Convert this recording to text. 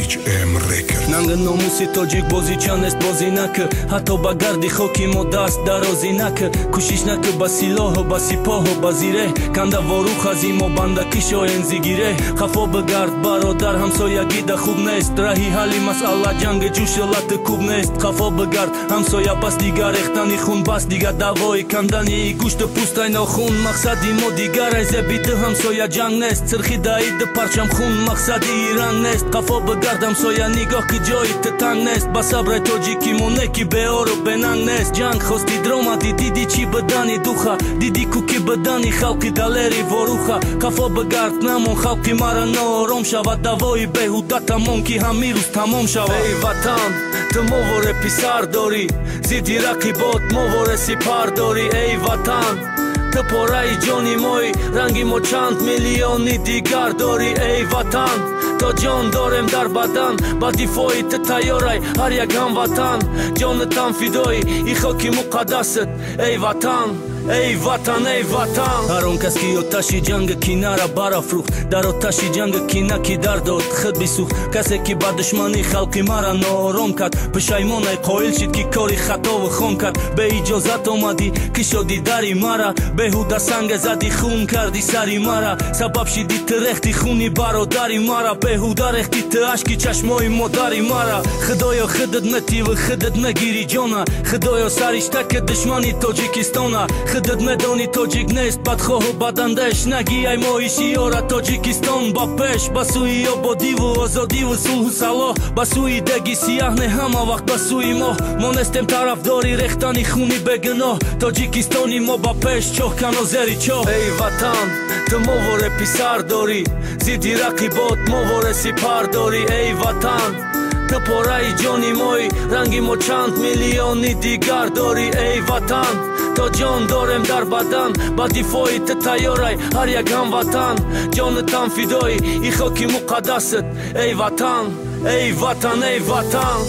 HM Records. Нанги номуси тоҷик бозича нест, бозӣ накӣ, ҳатто ба гарди хоки мо даст дарозӣ накӣ. Кӯшиш накӣ ба силоҳу ба сипоҳу ба зиреҳ, канда ворух аз имо банда кишоен зигиреҳ. Хафо бигард, бародар, ҳамсоягида хуб нест, раҳи ҳалли масъала ҷанги ҷӯшу лату кӯб нест. Хафо бигард, ҳамсоя, бас дигар рехтани хун, бас дигар даъвои кандани гӯшту пӯстай нохун. Мақсади мо дигар ай зебиду ҳамсоя ҷанг нест, сирхи даиду парчам хун мақсади иранг нест. Қафо бигард, ҳамсоя, нигоҳ ки ҷои ту танг нест, ба сабрай тоҷики мо не ки беору бенанг нест. Ҷанг хости дромадӣ, диди чӣ бидани духа, диди ку ки бидани халқи далери воруха. Қафо бигард, намон халқи мара ноором шавад, давои беҳуда тамом ки ҳамин рӯз тамом шавад. Эй ватан, ту моворе писар дорӣ, зидди рақибот моворе сипар дорӣ. Эй ватан, ту пораи ҷони моӣ, ранги мо чанд миллиони дигар дорӣ. Эй ватан, то ҷон дорем дар бадан, ба дифои ту тайёрай ҳар як ҳамватан. Ҷонатам фидои и хоки муқаддасат, эй ватан, эй ватан, эй ватан. Ҳар он кас ки оташи ҷанги кинара барафрӯхт, дар оташи ҷанги кина ки дар дод худ бисӯхт. Касе ки ба душманӣ халқи мара ноором кард, пушаймонай қоил шид ки кори хатову хом кард. Беиҷозат омадӣ, кишодӣ дари мара, беҳуда санга задӣ, хун кардӣ сари мара. Сабаб шидӣ ту рехти хуни бародари мара, беҳуда рехти ту ашки чашмои модари мара. Худоё, худат метиву худат мегирӣ ҷона, худоё, сариштаки душмани Тоҷикистона. Худат медонӣ, тоҷик нест бадхоҳу бадандеш, нагӣ ай моҳи шиёра Тоҷикистон ба пеш. Ба сӯи ободиву озодиву сулҳу салоҳ, ба сӯи деги сияҳ не ҳама вақт ба сӯи моҳ. Мо нестем тарафдори рехтани хуни бегуноҳ, Тоҷикистони мо ба пеш, чоҳ кано зери чоҳ. Эй ватан, ту моворе писар дорӣ, зидди рақибот моворе сипар дорӣ. Эй ватан, ту пораи ҷони моӣ, ранги мо чанд миллиони дигар дорӣ. Эй ватан, то ҷон дорем дар бадан, ба дифои ту тайёрай ҳар як ҳамватан. Ҷонатам фидои и хоки муқаддасат, эй ватан, эй ватан, эй ватан.